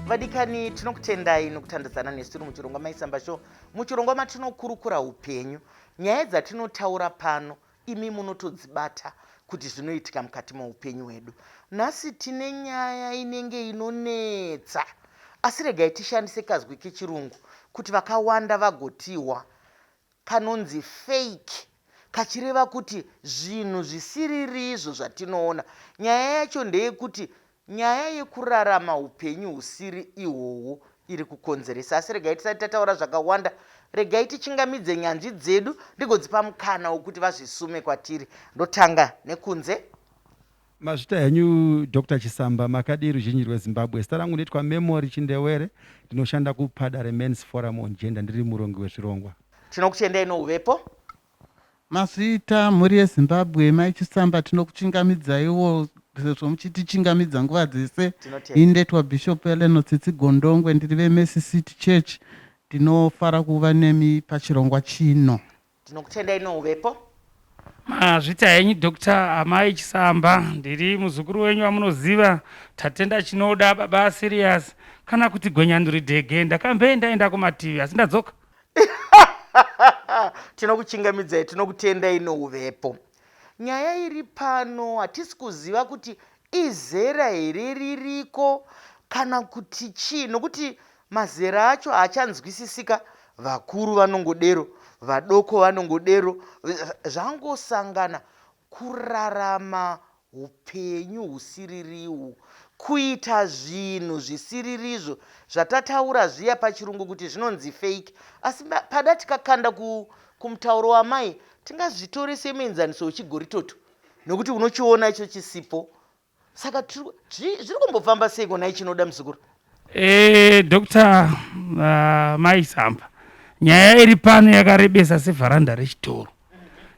Vadikani, tinokutendai nokutandadzana nesu tiri muchirongwa Maisamba Show, muchirongwa matinokurukura upenyu. Nyaya dzatinotaura pano imi munotodzibata kuti zvinoitika mukati meupenyu hwedu. Nhasi tine nyaya inenge inonetsa, asi regai tishandise kazwi kechirungu kuti vakawanda vagotihwa kanonzi fake kachireva kuti zvinhu zvisiririzvo zvatinoona. Nyaya yacho ndeyekuti nyaya yekurarama upenyu husiri ihwohwo iri kukonzeresa. Asi regai tisati tataura zvakawanda, regai tichingamidze nyanzvi dzedu ndigodzipa mukana wekuti vazvisume kwatiri. Ndotanga nekunze. Mazvita henyu Doctor Chisamba, makadii ruzhinji rweZimbabwe. Zita rangu ndinoitwa Memory Chindewere, ndinoshanda kuPadare Men's Forum on Gender ndiri murongi wezvirongwa. Tinokutendai nouvepo. Mazviita mhuri yeZimbabwe, Mai Chisamba tinokuchingamidzaiwo sezvo muchitichingamidza nguva dzese. Tinotenda. Ini ndoitwa Bishop Eleanor Tsitsi Gondongwe, ndiri veMercy City Church. Ndinofara kuva nemi pachirongwa chino. Tinokutendai nouvepo. Mazvita henyu Doctor Amai Chisamba, ndiri muzukuru wenyu wamunoziva, Tatenda Chinoda, baba Serious, kana kuti Gwenyanduri Dhege. Ndakambe ndaenda kumativi asi ndadzoka. Tinokuchingamidzai, tinokutendai nouvepo. Nyaya iri pano hatisi kuziva kuti izera here ririko kana kuti chii, nokuti mazera acho haachanzwisisika. Vakuru vanongodero, vadoko vanongodero, zvangosangana. Kurarama Hupenyu husiririwo. Kuita zvinhu zvisiririzvo zvatataura zviya pachirungu kuti zvinonzi fake asi pada tikakanda kumutauro wamai tingazvitore semuenzaniso wechigoritoto nokuti unochiona icho chisipo. Saka zviri kumbofamba seiko nhai Chinoda muzukuru? Eh, Dr. Mai Samba, nyaya iri pano yakarebesa sevharanda rechitoro.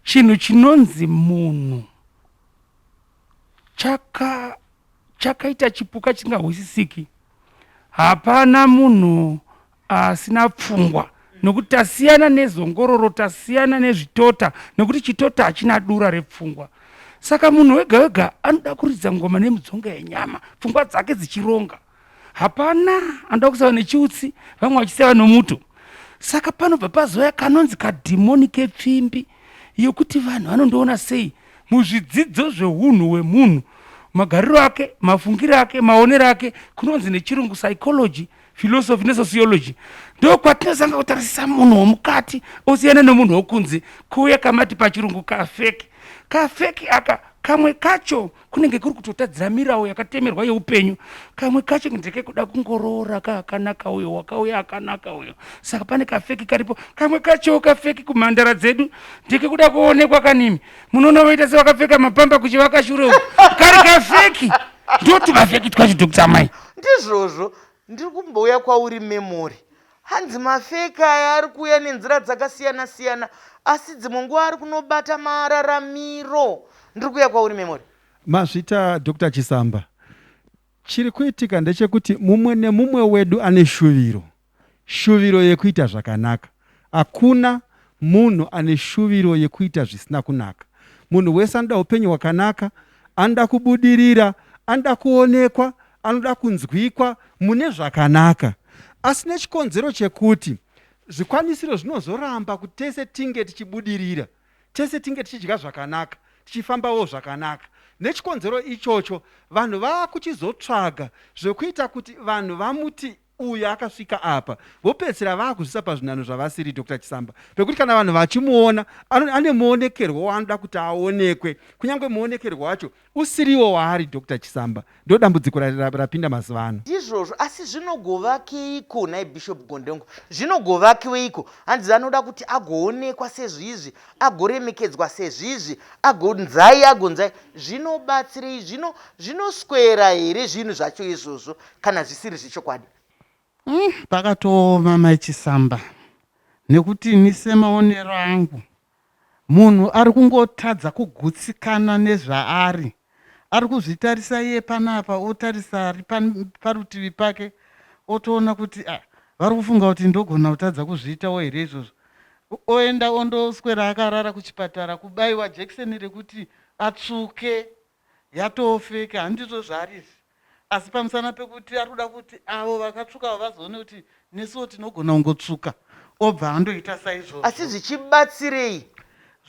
Chinhu chinonzi munhu chaka chakaita chipuka chisingahwisisiki. Hapana munhu asina pfungwa nokuti tasiyana nezongororo, tasiyana nezvitota, nokuti chitota hachina dura repfungwa. Saka munhu wega wega anoda kuridza ngoma nemudzonga yenyama, pfungwa dzake dzichironga. Hapana anoda kusava nechiutsi, vamwe vachisava nomuto. Saka panobva pazouya kanonzi kadhimoni kepfimbi yokuti vanhu vanondiona sei muzvidzidzo zveunhu hwemunhu, magariro ake, mafungiro ake, maonero ake, kunonzi nechirungu psychology, philosophy nesociology. Ndokwatinosanga kutarisisa munhu womukati osiyana nomunhu wokunze, kuuya kamati pachirungu kafeki. Kafeki aka kamwe kacho kunenge kuri kutotadzira mirawo yakatemerwa yeupenyu, kamwe kacho ndekekuda kungoroora kaakanaka uyo wakauya akanaka uyo, saka pane kafeki karipo. Kamwe kachowo kafeki kumhandara dzedu ndekekuda kuonekwa kanimi, munoona voita sevakapfeka mapamba kuchivaka shure uku, kari kafeki. Ndotumafeki twacho Dr. Amai. Ndizvozvo, ndiri kumbouya kwauri Memory. Hanzi mafeki aya ari kuuya nenzira dzakasiyana siyana asi dzimwe nguva ari kunobata mararamiro. Ndiri kuuya kwauri Memory. Mazvita Doctor Chisamba. Chiri kuitika ndechekuti mumwe nemumwe wedu ane shuviro. Shuviro yekuita zvakanaka. Hakuna munhu ane shuviro yekuita zvisina kunaka. Munhu wese anoda upenyu hwakanaka, anoda kubudirira, anoda kuonekwa, anoda kunzwikwa mune zvakanaka. Asi nechikonzero chekuti zvikwanisiro zvinozoramba kuti tese tinge tichibudirira, tese tinge tichidya zvakanaka, tichifambawo zvakanaka. Nechikonzero ichocho, vanhu vakuchizotsvaga zvekuita kuti vanhu vamuti uyu akasvika apa, vopedzisira vaakuzviisa pazvinhanho zvavasiri Doctor Chisamba, pekuti kana vanhu vachimuona ane muonekerwo waanoda kuti aonekwe, kunyange muonekerwo wacho usiriwo waari Doctor Chisamba. Ndodambudziko rapinda mazuva ano. Ndizvozvo, asi zvinogovakeiko nhai Bishop Gondongo? Zvinogovakiweiko? Hanzi anoda kuti agoonekwa sezvizvi, agoremekedzwa sezvizvi, agonzai, agonzai. Zvinobatsirei? Zvino zvinoswera here zvinhu zvacho izvozvo kana zvisiri zvechokwadi? Pakatooma Mai Chisamba nekuti ini semaonero angu munhu ari kungotadza kugutsikana nezvaari. Ari kuzvitarisa iye panapa otarisa ari parutivi pake otoona kuti ah, vari kufunga kuti ndogona kutadza kuzviitawo here izvozvo. Oenda ondoswera akarara kuchipatara kubaiwa jekiseni rekuti atsvuke yatoo fake handizvo zvaari izvi. Asi pamusana pekuti ari kuda kuti avo vakatsvuka avo vazoone kuti nesuwo tinogona kungotsvuka, obva andoita saizvozvo. Asi zvichibatsirei?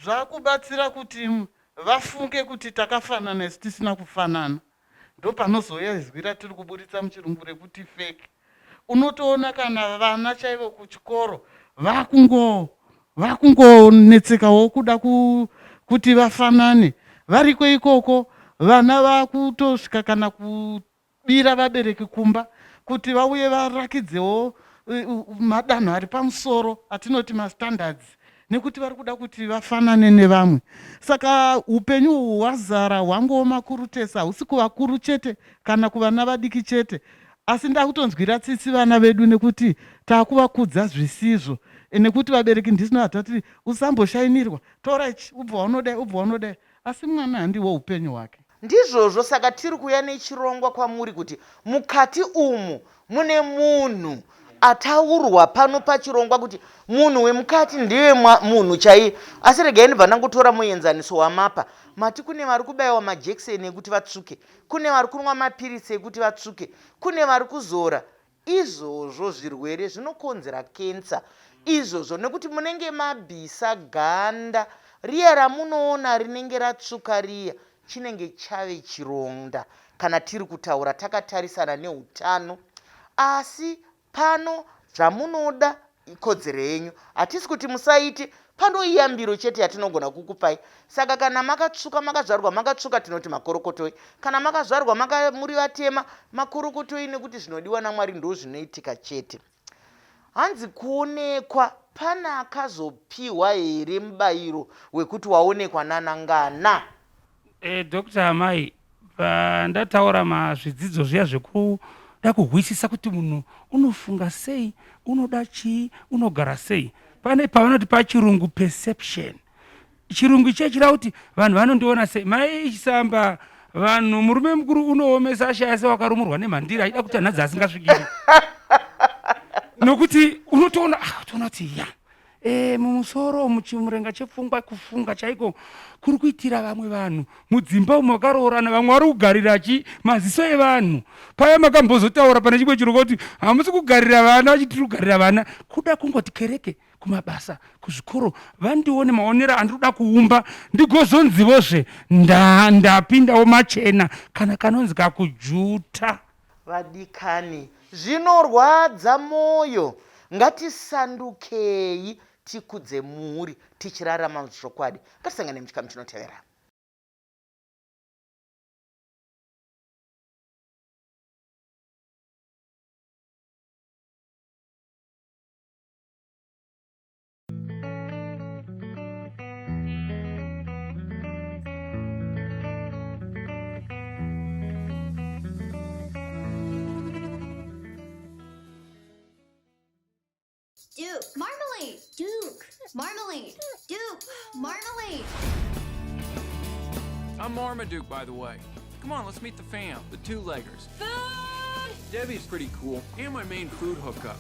Zvakubatsira kuti vafunge kuti takafanana isu tisina kufanana. Ndopanozouya izwi ratiri kuburitsa muchirungu rekuti fake. Unotoona kana vana chaivo kuchikoro vakungo vakungonetsekawo kuda ku, kuti vafanane. Variko ikoko vana vakutosvika kana kubira vabereki kumba kuti vauye varakidzewo madanho ari pamusoro atinoti mastandards nekuti vari kuda kuti vafanane nevamwe. Saka upenyu uhu hwazara hwangooma kurutesa, hausi kuvakuru chete kana kuvana vadiki chete, asi ndakutonzwira tsitsi vana vedu nekuti takuvakudza zvisizvo nekuti vabereki ndisino hatati usamboshainirwa tora ichi ubva waunodai ubva waunodai asi mwana handiwo upenyu hwake. Ndizvozvo saka tiri kuuya nechirongwa kwamuri kuti mukati umu mune munhu ataurwa pano pachirongwa kuti munhu wemukati ndiye munhu chaiye asi regai ndibva ndangotora muenzaniso wamapa mati kune vari kubaiwa majekiseni ekuti vatsvuke kune vari kunwa mapiritsi ekuti vatsvuke kune vari kuzora Izvozvo zvirwere zvinokonzera cancer izvozvo nekuti munenge mabvisa ganda riya ramunoona rinenge ratsvuka riya chinenge chave chironda kana tiri kutaura takatarisana neutano asi pano zvamunoda ikodzero yenyu hatisi kuti musaite pano iyambiro chete yatinogona kukupai saka kana makatsvuka makazvarwa makatsvuka tinoti makorokotoi kana makazvarwa maka, muri vatema makorokotoi nekuti zvinodiwa namwari ndo zvinoitika chete hanzi kuonekwa pane akazopiwa here mubayiro wekuti waonekwa nana ngana Eh, Dr. Amai, pandataura mazvidzidzo zviya zvekuda kuhwisisa kuti munhu unofunga sei, unoda chii, unogara sei. Pane pavanoti pachirungu perception. Chirungu ichi chireva kuti vanhu vanondiona sei. Mai Chisamba, vanhu murume mukuru unoomesa ashaya sewakarumurwa nemhandira achida kuti anhadzi asingasvikiri. Nokuti unotoona ah, utoona kuti ya E, mumusoro muchimurenga chepfungwa kufunga chaiko kuri kuitira vamwe vanhu mudzimba umu vakaroorana vamwe vari kugarira chi maziso evanhu paya makambozotaura pane chimwe chirongwa kuti hamusi kugarira vana vachiti tiri kugarira vana kuda kungoti kereke kumabasa kuzvikoro vandione maonero andiri kuda kuumba ndigozonzivozve ndapindawo machena kana kanonzi kakujuta Vadikani, zvinorwadza moyo. Ngatisandukei tikudze mhuri tichirarama zvokwadi. Ngatisangane muchikamu chinotevera. Duke. Marmalade. Duke. Marmalade. Duke. Marmalade. I'm Marmaduke, by the way. Come on, let's meet the fam, the two-leggers. Food! Debbie's pretty cool, and my main food hookup.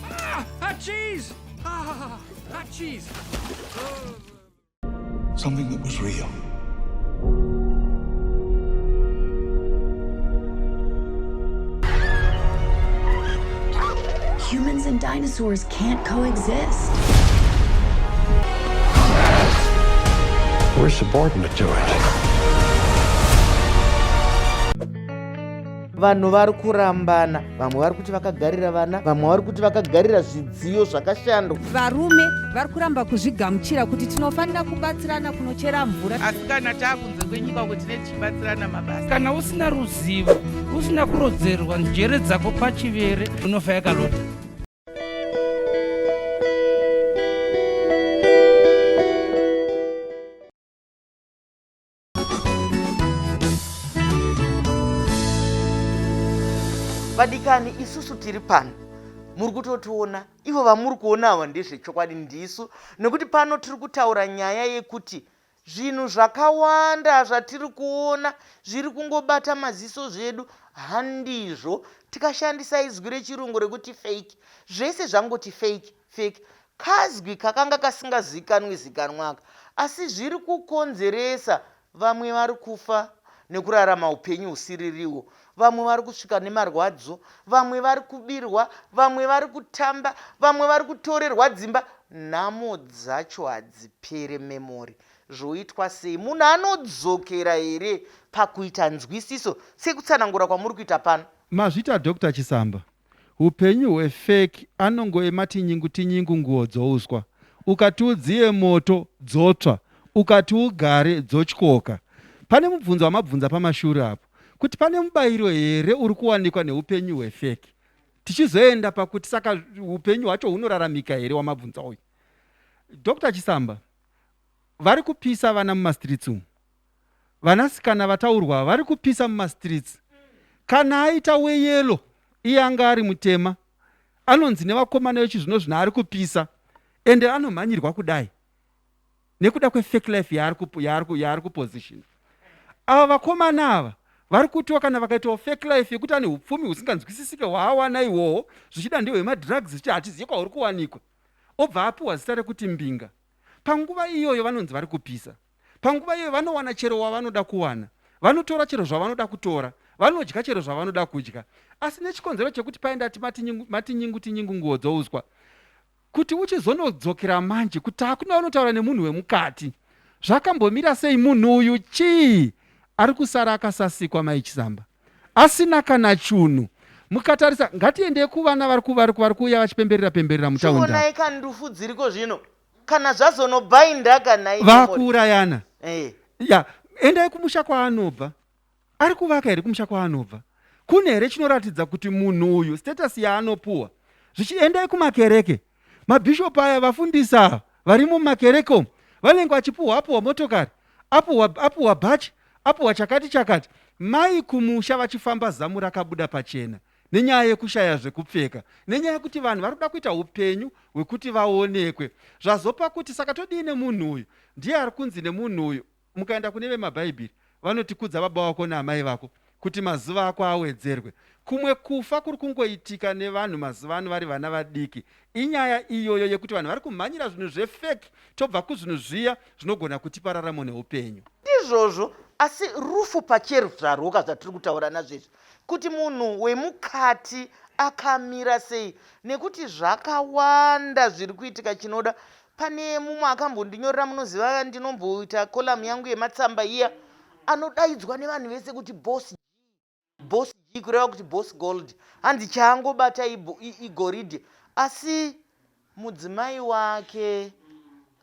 Ah! Hot cheese! Ah! Hot cheese! Oh. Something that was real. Humans and dinosaurs can't coexist. We're subordinate to it. Vanhu vari kurambana, vamwe vari kuti vakagarira vana, vamwe vari kuti vakagarira zvidziyo zvakashandwa. Varume vari kuramba kuzvigamuchira kuti tinofanira kubatsirana kunochera mvura. Asi kana taakunze kwenyika uko tinenge tichibatsirana mabasa. Kana usina ruzivo, usina kurodzerwa njere dzako pachivere, unofa yakalota. Vadikani, isusu tiri pano muri kutotiona, ivo vamuri kuona ava ndezvechokwadi ndisu, nekuti pano tiri kutaura nyaya yekuti zvinhu zvakawanda zvatiri kuona zviri kungobata maziso zvedu handizvo. Tikashandisa izwi rechirungu rekuti fake, zvese zvangoti fake fake. Kazwi kakanga kasingazikanwi zikanwa aka asi zviri kukonzeresa vamwe vari kufa nekurarama upenyu husiririwo. Vamwe vari kusvika nemarwadzo, vamwe vari kubirwa, vamwe vari kutamba, vamwe vari kutorerwa dzimba. Nhamo dzacho hadzipere Memory. Zvoitwa sei? Munhu anodzokera here pakuita nzwisiso sekutsanangura kwamuri kuita pano? Mazvita Doctor Chisamba. Hupenyu hwe fake anongoema tinyingu tinyingu nguo dzouswa. Ukati udziye moto dzotsva ukati ugare dzotyoka. Pane mubvunzo wamabvunza pamashure apo kuti pane mubayiro here uri kuwanikwa neupenyu hwe fake. Tichizoenda pakuti saka hupenyu hwacho hunoraramika here wamabvunza uyu. Doctor Chisamba vari kupisa vana mumastreets umu. Vanasikana vataurwa vari kupisa mumastreets. Kana aita weyellow iye anga ari mutema anonzi nevakomana vechizvino zvino ari kupisa ende anomhanyirwa kudai nekuda kwefake life yaari kuposition. Ava vakomana ava vari kutiwa kana vakaitawo fake life yekuti ane upfumi husinganzwisisike hwaawana ihwohwo zvichida ndehwemadrugs zvichida hatizive kwauri kuwanikwa obva apiwa zita rekuti mbinga. Panguva iyoyo vanonzi vari kupisa. Panguva iyoyo vanowana chero wavanoda kuwana, vanotora chero zvavanoda kutora, vanodya chero zvavanoda kudya. Asi nechikonzero chekuti paye ndati matinyingu tinyingu nguo dzouswa, kuti uchizonodzokera manje kuti hakuna unotaura nemunhu wemukati. Zvakambomira sei munhu uyu chii? Ari kusara akasasikwa Mai Chisamba. Asina kana chunhu. Mukatarisa ngatiendei kuvana vari vari kuuya vachipemberera pemberera mutaundi. Chionai kandufu dziriko zvino. Kana zvazonobhainda ka nhai Vakuurayana. Eh. Ya, endai kumusha kwaanobva. Ari kuvaka here kumusha kwaanobva? Kune here chinoratidza kuti munhu uyu status yaanopuwa? Zvichiendai kumakereke. Mabishop aya vafundisi ava varimo mumakereke umu vanenge vachipuhwa apuhwa motokari, apuhwa apuhwa bhachi, apuhwa chakati chakati. Mai kumusha vachifamba zamu rakabuda pachena. nenyaya yekushaya zvekupfeka nenyaya yekuti vanhu vari kuda kuita upenyu hwekuti vaonekwe zvazopa kuti saka todii nemunhu uyu ndiye ari kunzi nemunhu uyu mukaenda kune vemabhaibheri vanoti kudza baba wako naamai vako kuti mazuva ako awedzerwe kumwe kufa kuri kungoitika nevanhu mazuva ano vari vana vadiki inyaya iyoyo yekuti vanhu vari kumhanyira zvinhu zvefeki tobva kuzvinhu zviya zvinogona kutipa raramo neupenyu ndizvozvo asi rufu pacheruzvarwoka zvatiri kutaura nazvezvi kuti munhu wemukati akamira sei nekuti zvakawanda zviri kuitika chinoda pane mumwe akambondinyorera munoziva ndinomboita column yangu yematsamba iya anodaidzwa nevanhu vese kuti boss boss g kureva kuti boss gold hanzi chaangobata igoridhe asi mudzimai wake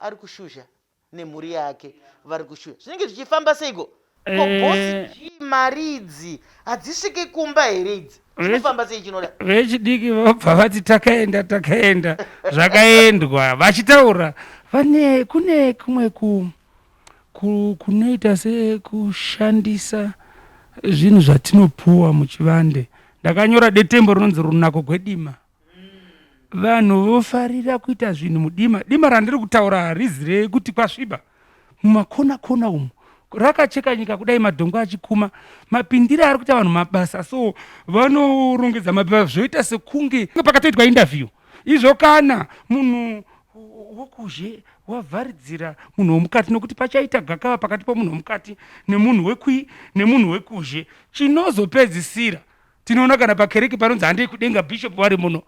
ari kushusha nemhuri yake vari kushuya zvinenge zvichifamba seiko ko eh. boss G mari idzi hadzisviki kumba here idzi zvinofamba sei chinoda vechidiki vobva vati takaenda takaenda zvakaendwa vachitaura vane kune kumwe ku, ku, kunoita sekushandisa zvinhu zvatinopuwa muchivande ndakanyora detembo rinonzi runako gwedima Vanhu vofarira kuita zvinhu mudima. Dima randiri kutaura harizi rekuti kwasviba. Mumakona kona umu rakacheka nyika kudai madhongo achikuma mapindire ari kuita vanhu mabasa so vanorongedza mapepa zvoita sekunge pakatoitwa interview izvo kana munhu wokuzhe wavharidzira munhu womukati nokuti pachaita gakava pakati pomunhu womukati nemunhu wekui nemunhu wekuzhe chinozopedzisira tinoona kana pakereke panonzi handei kudenga bishop vari muno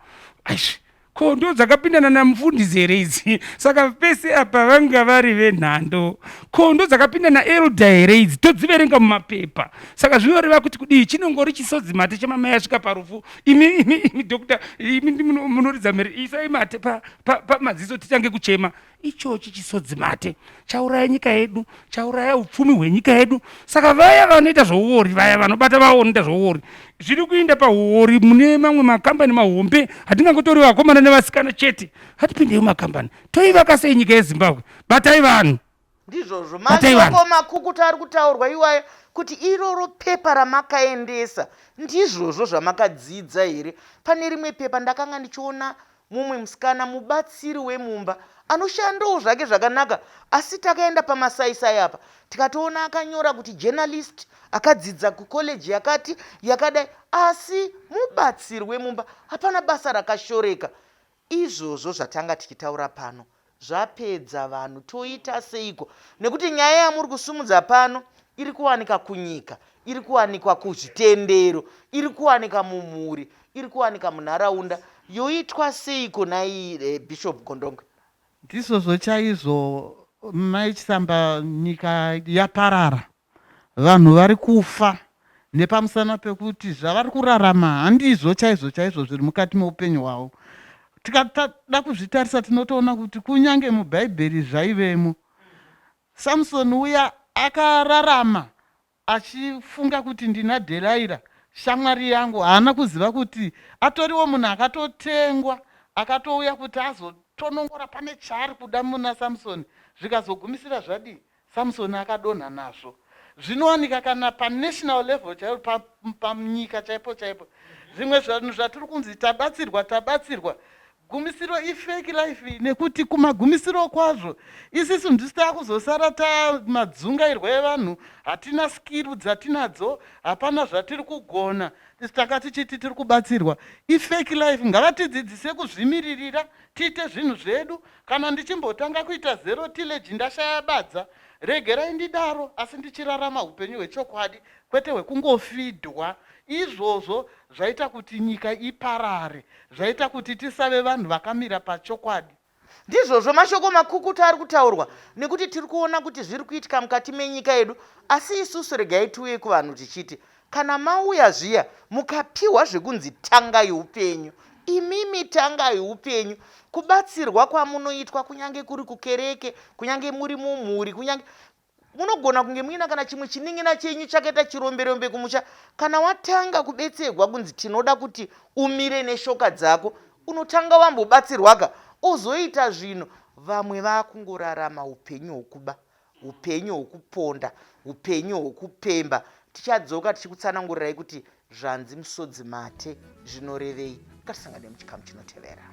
aish ko ndo dzakapindana namufundisi here idzi saka pese apa vanga vari venhando ko ndo dzakapinda naelda here idzi todziverenga mumapepa saka zvinoreva kuti kudii chinongori chisodzi mate chamamai asvika parufu imi imi imi dokta imi munoridza mhere isai mate pamaziso pa, pa titange kuchema Ichochi chisodzi mate chauraya nyika yedu, chauraya upfumi hwenyika yedu. Saka vaya vanoita zveuori, vaya vanobata vanoita zveuori, zviri kuinda pauori mune mamwe makambani mahombe. Hatingangotori vakomana nevasikana chete, hatipindei mumakambani. Toivaka sei nyika yeZimbabwe? Batai vanhu. Ndizvozvo mashoko makukutu ari kutaurwa iwayo kuti iroro pepa ramakaendesa ndizvozvo zvamakadzidza here? Pane rimwe pepa ndakanga ndichiona Mumwe musikana mubatsiri wemumba anoshandawo zvake zvakanaka asi takaenda pamasaisai apa tikatoona akanyora kuti journalist akadzidza kucollege yakati yakadai asi mubatsiri wemumba hapana basa rakashoreka. Izvozvo zvatanga tichitaura pano zvapedza vanhu toita seiko nekuti nyaya yamuri kusumudza pano iri kuwanika kunyika iri kuwanikwa kuzvitendero, iri kuwanika mumhuri, iri kuwanika munharaunda. Yoitwa seiko nhai eh, Bishop Gondongwe? Ndizvozvo chaizvo mai Chisamba, nyika yaparara, vanhu vari kufa nepamusana pekuti zvavari kurarama handizvo chaizvo chaizvo zviri mukati meupenyu hwavo. Tikada kuzvitarisa tinotoona kuti kunyange muBhaibheri zvaivemo. Samsoni uya akararama achifunga kuti ndina Delaira shamwari yangu, haana kuziva kuti atoriwo munhu akatotengwa akatouya kuti azotonongora pane chaari kuda muna Samsoni, zvikazogumisira zvadii? Samsoni akadonha nazvo. Zvinowanika kana panational level chaipo, panyika chaipo chaipo. Zvimwe zvanhu zvatiri kunzi tabatsirwa tabatsirwa gumisiro ifake life iyi nekuti kumagumisiro kwazvo isisu ndisu takuzosara tamadzungairwa evanhu hatina skill dzatinadzo hapana zvatiri kugona isu tanga tichiti tiri kubatsirwa ifake life ngavatidzidzise kuzvimiririra tiite zvinhu zvedu kana ndichimbotanga kuita zero tillage ndashaya badza regerai ndidaro asi ndichirarama upenyu hwechokwadi kwete hwekungofidhwa izvozvo Zvaita kuti nyika iparare. Zvaita kuti tisave vanhu vakamira pachokwadi. Ndizvozvo mashoko makukutu ari kutaurwa nekuti tiri kuona kuti zviri kuitika mukati menyika yedu asi isusu regai tiuye kuvanhu tichiti kana mauya zviya mukapiwa zvekunzi tangai upenyu imimi tangai upenyu kubatsirwa kwamunoitwa kunyange kuri kukereke kunyange muri mumhuri kunyange Munogona kunge muina kana chimwe chinin'ina chenyu chakaita chiromberombe kumusha. Kana watanga kubetserwa kunzi tinoda kuti umire neshoka dzako, unotanga wambobatsirwaka ozoita zvinhu. Vamwe vakungorarama upenyu hwokuba, upenyu hwokuponda, upenyu hwokupemba. Tichadzoka tichikutsanangurirai kuti Zvanzi musodzi mate zvinorevei? Ngatisangane muchikamu chinotevera.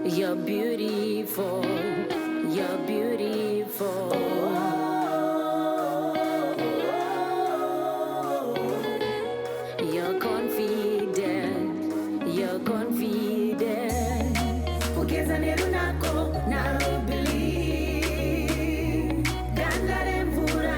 You're beautiful, you're beautiful. You're confident, you're confident. Kugeza nerunako narubili. Ganda remvura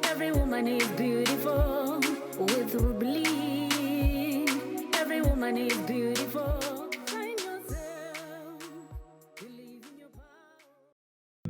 Every woman is beautiful with Rubeline. Every woman is beautiful. Find yourself. Believe in your power.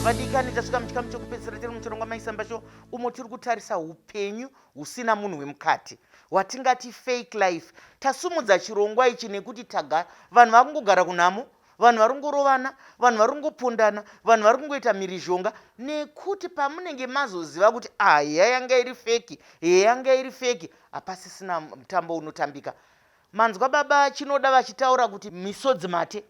Vadikani, tasvika muchikamu chekupedzisira tiri muchirongwa Maisamba Show, umo tiri kutarisa upenyu husina munhu wemukati, watingati fake life. Tasumudza chirongwa ichi nekuti taga vanhu vakungogara kunhamo, vanhu vari kungorovana, vanhu vari kungopondana, vanhu vari kungoita mhirizhonga, nekuti pamunenge mazoziva kuti ah, heya yanga iri feki, heya yanga iri feki, hapasisina mutambo unotambika. Manzwa baba Chinoda vachitaura kuti misodzi mate.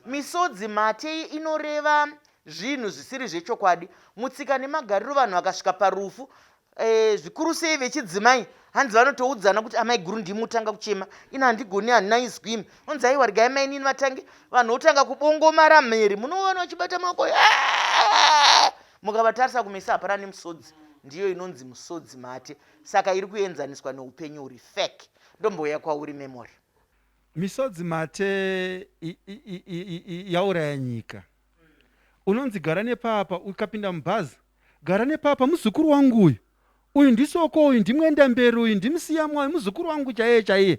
Misodzi mate inoreva zvinhu zvisiri zvechokwadi. Mutsika nemagariro vanhu vakasvika parufu eh, zvikuru sei vechidzimai hanzi vanotoudzana kuti amai guru ndimi mutanga kuchema ini handigoni handina izwi imi onzi aiwa regai mainini vatange vanhu votanga kubongomara mhere munoona vachibata maoko mukavatarisa kumeso hapana nemusodzi ndiyo inonzi musodzi mate saka iri kuenzaniswa neupenyu huri fake Ndombouya kwauri Memory. Misodzi mate yauraya nyika. Unonzi gara nepapa ukapinda mubhazi gara nepapa muzukuru wangu uyu uyu ndisoko uyu ndimwenda mberi uyu ndimusiyamwa uyu muzukuru wangu chaiye chaiye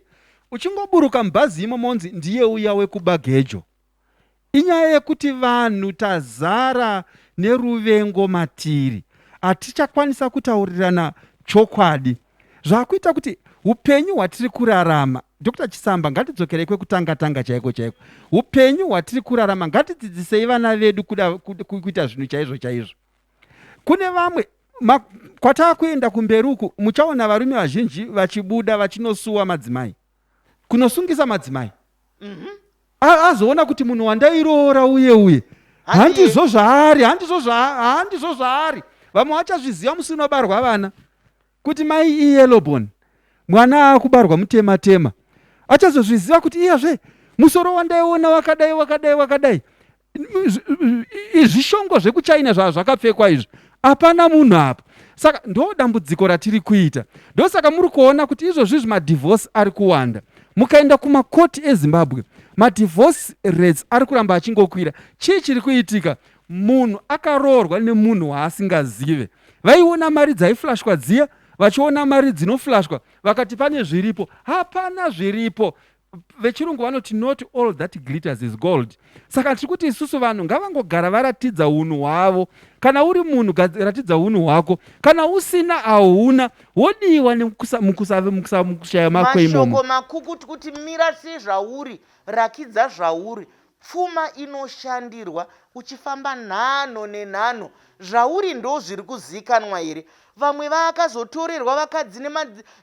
uchingoburuka mubhazi imomo onzi ndiye uya wekuba gejo inyaya yekuti vanhu tazara neruvengo matiri. Hatichakwanisa kutaurirana chokwadi. Zvakuita kuti upenyu hwatiri kurarama, Dr Chisamba, ngatidzokerei kwekutanga tanga chaiko chaiko. Upenyu hwatiri kurarama, ngatidzidzisei vana vedu kuda kuita zvinhu chaizvo chaizvo. Kune vamwe kwataakuenda kumberi uku, muchaona varume vazhinji vachibuda vachinosuwa madzimai, kunosungisa madzimai. Azoona kuti munhu wandairoora uye uye handizvo zvaari, handizvo handizvo zvaari. Vamwe vachazviziva musi unobarwa vana kuti mai iyellowbone, mwana akubarwa mutema tema. Achazozviziva kuti iyazve musoro wandaiona wakadai wakadai wakadai, zvishongo zvekuchina zvakapfekwa izvi, hapana munhu apa. Saka ndo dambudziko ratiri kuita. Ndosaka muri kuona kuti izvozvi izvi madhivhosi ari kuwanda. Mukaenda kumakoti eZimbabwe, madhivhosi rates ari kuramba achingokwira. Chii chiri kuitika? Munhu akaroorwa nemunhu waasingazive. Vaiona mari dzaiflashwa dziya, vachiona mari dzinoflashwa, vakati pane zviripo. Hapana zviripo. Vechirungu vanoti not all that glitters is gold. Saka tiri kuti isusu vanhu ngavangogara varatidza unhu hwavo. Kana uri munhu, ratidza unhu hwako. Kana usina, hauna. Wodiwa mukushaya mako imomo. Mashoko makukutu kuti mira sezvauri, rakidza zvauri. Pfuma inoshandirwa uchifamba nhanho nenhanho. Zvauri ndozviri kuziikanwa here? Vamwe vakazotorerwa vakadzi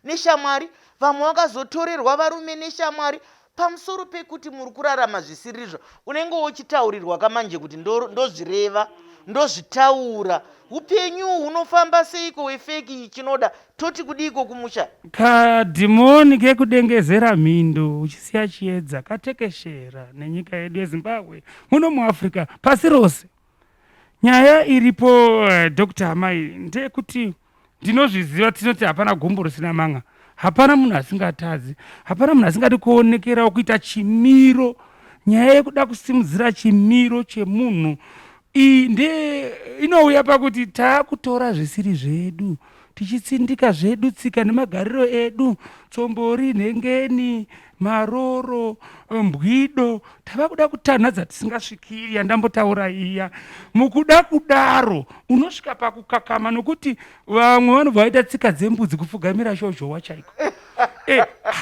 neshamwari, vamwe vakazotorerwa varume neshamwari. Pamusoro pekuti muri kurarama zvisirizvo, unenge uchitaurirwa kamanje kuti ndozvireva, ndozvitaura. Upenyu hunofamba seiko wefeki chinoda toti kudiiko kumusha? Kadhimoni kekudengezera mhindo uchisiya chiedza katekeshera nenyika yedu yeZimbabwe muno muAfrica pasi rose. Nyaya iripo Dr. Amai ndeyekuti ndinozviziva tinoti hapana gumbo risina man'a, hapana munhu asingatadzi, hapana munhu asingadi kuonekerawo kuita chimiro. Nyaya yekuda kusimudzira chimiro chemunhu iyi nde inouya pakuti taakutora zvisiri zvedu tichitsindika zvedu tsika nemagariro edu, tsombori, nhengeni, maroro, mbwido, tava kuda kutanha dzatisingasvikiri yandambotaura iya. Mukuda kudaro unosvika pakukakama nokuti vamwe vanobva vaita tsika dzembudzi kupfugamira shozhowa chaiko.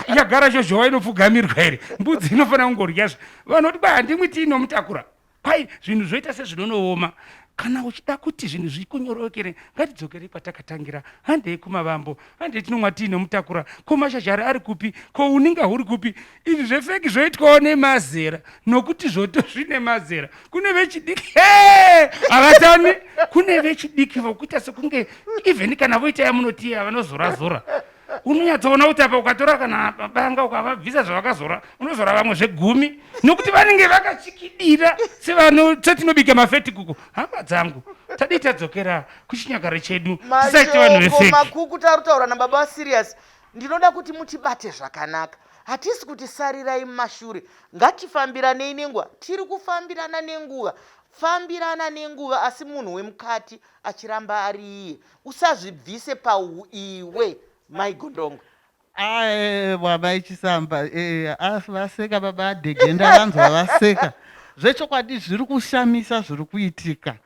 Yagara shozhowa inopfugamirwa here? Mbudzi inofanira kungorya zve. Vanoti kwai handimwi tii inomutakura. Kwai zvinhu zvoita sezvinonooma. Kana uchida kuti zvinhu zvikunyorokere, ngatidzokerei kwatakatangira. Handei kumavambo, handei tinomwa tii nomutakura. Ko mashashari ari kupi? Ko uninga huri kupi? Izvi zvefeki zvoitwawo nemazera, nokuti zvoto zvine mazera. Kune vechidiki, hee, havatani. Kune vechidiki vokuita sekunge even kana voita yamunoti iya vanozora-zora. Unonyatsoona kuti apa ukatora kana banga ukavabvisa zvavakazora, unozora vamwe zvegumi, nokuti vanenge vakachikidira setinobika mafetikuku. Hama dzangu, tadii tadzokera kuchinyakare chedu, tisaite vanhu Mashoko vefeki. makukutu ari kutaura nababa vaSirius. Ndinoda kuti mutibate zvakanaka. Hatisi kuti sarirai mumashure. Ngatifambiranei nenguva. Tiri kufambirana nenguva. Fambirana nenguva asi munhu wemukati achiramba ari iye. Usazvibvise pauiwe mai Gondongwe. Aewa mai Chisamba eh, vaseka baba Adege ndavanzwa vaseka. Zvechokwadi zviri kushamisa zviri kuitika.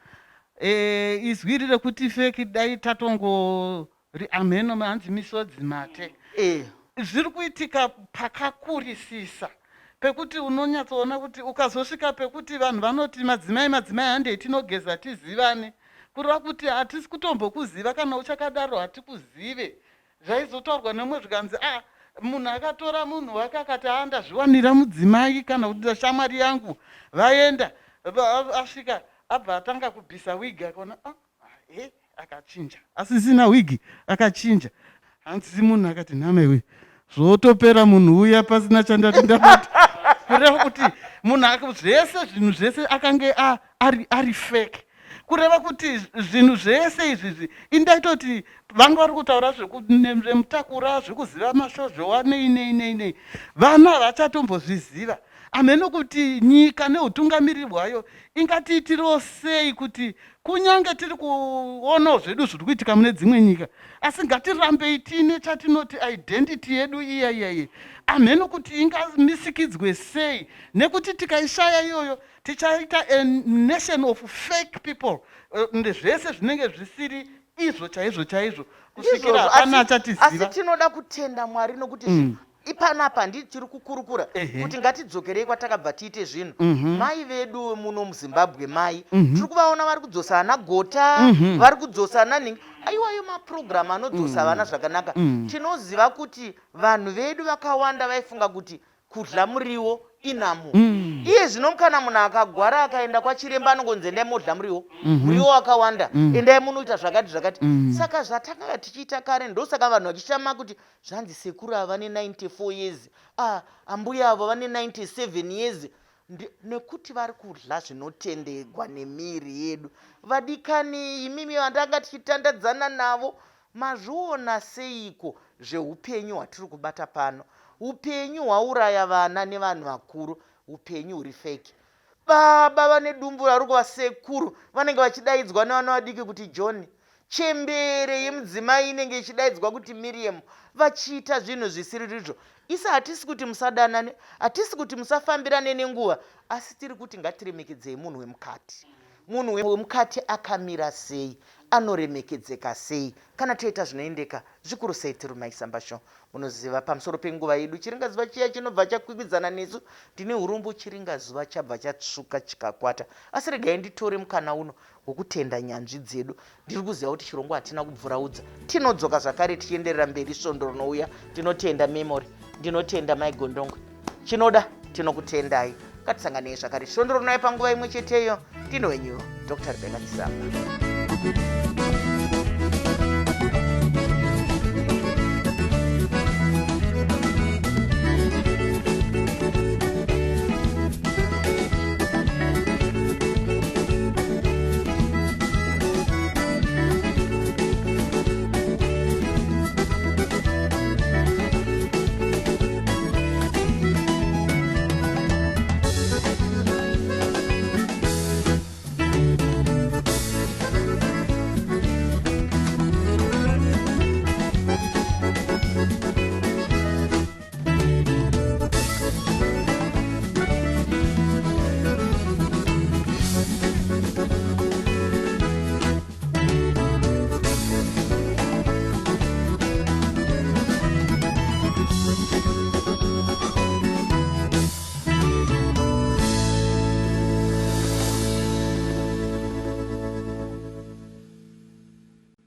Eh, izwi iri rekuti feki dai tatongo ri amheno hanzi misodzi mate. Eh. Zviri kuitika pakakurisisa pekuti unonyatsoona kuti ukazosvika pekuti vanhu vanoti madzimai madzimai handei tinogeza tizivane, kureva kuti hatisi kutombokuziva kana uchakadaro hatikuzive. Zvaizotaurwa nemumwe zvikanzi a munhu akatora munhu wake akati a ndazviwanira mudzimai kana kuti shamwari yangu vaenda asvika abva atanga kubvisa wig akaona a he akachinja asisina wig akachinja hanzi munhu akati nhama iwe zvotopera munhu uya pasina chandati ndabata kureva kuti munhu zvese zvinhu zvese akange ari fake kureva kuti zvinhu zvese izvizvi indaitoti vanga vari kutaura zvemutakura zvekuziva mashozhowa nei nei nei nei vana havachatombozviziva. Hameno kuti nyika neutungamiriri hwayo ingatiitirawo sei kuti kunyange tiri kuonawo zvedu zviri kuitika mune dzimwe nyika, asi ngatirambei tiine chatinoti identity yedu iya iya iyi. Hameno kuti ingamisikidzwe sei, nekuti tikaishaya iyoyo tichaita a nation of fake people, eh, zvese zvinenge zvisiri izvo chaizvo chaizvo kusvikira hapana achatiziva. Asi tinoda kutenda Mwari nokuti ipanapa handiti tiri kukurukura kuti ngatidzokerei kwatakabva tiite zvinhu. Mai vedu muno muZimbabwe, mai tiri kuvaona vari kudzosa ana gota, vari kudzosa ana nhingi, aiwayo mapurogiramu anodzosa vana zvakanaka. Tinoziva kuti vanhu vedu vakawanda vaifunga kuti kudla muriwo inhamo. Iye zvino kana munhu akagwara akaenda kwachiremba anongonzi endai modla muriwo, muriwo wakawanda, endai munoita zvakati zvakati. Saka zvatakanga tichiita kare, ndosaka vanhu vachishama kuti zvanzi sekuru ava vane 94 years, ah, ambuya avo vane 97 years, nekuti vari kudla zvinotendegwa nemiiri yedu. Vadikani, imimi vandanga tichitandadzana navo, mazviona seiko zveupenyu hwatiri kubata pano? Upenyu hwauraya vana nevanhu vakuru, upenyu huri fake. Baba vane dumbu vari kuva sekuru vanenge vachidaidzwa nevana vadiki kuti John. Chembere yemudzimai inenge ichidaidzwa kuti Miriam, vachiita zvinhu zvisiririzvo. Isu hatisi kuti musadanane, hatisi kuti musafambirane nenguva, asi tiri kuti ngatiremekedzei munhu wemukati. Munhu wemukati akamira sei? Anoremekedzeka sei? Kana toita zvinoendeka, zvikuru sei tiri muMaisamba Show. Munoziva, pamusoro penguva yedu, chiringazuva chiya chinobva chakwikwidzana nesu. Ndine urombo chiringazuva chabva chatsvuka chikakwata. Asi regai nditore mukana uno wokutenda nyanzvi dzedu. Ndiri kuziva kuti chirongwa hatina kubvuraudza. Tinodzoka zvakare tichienderera mberi svondo rinouya. Ndinotenda Memory. Ndinotenda Mai Gondongwe. Chinoda, tinokutendai. Ngatisanganei zvakare svondo rinouya panguva imwe cheteyo. Ndini wenyu Dr. Rebecca Chisamba.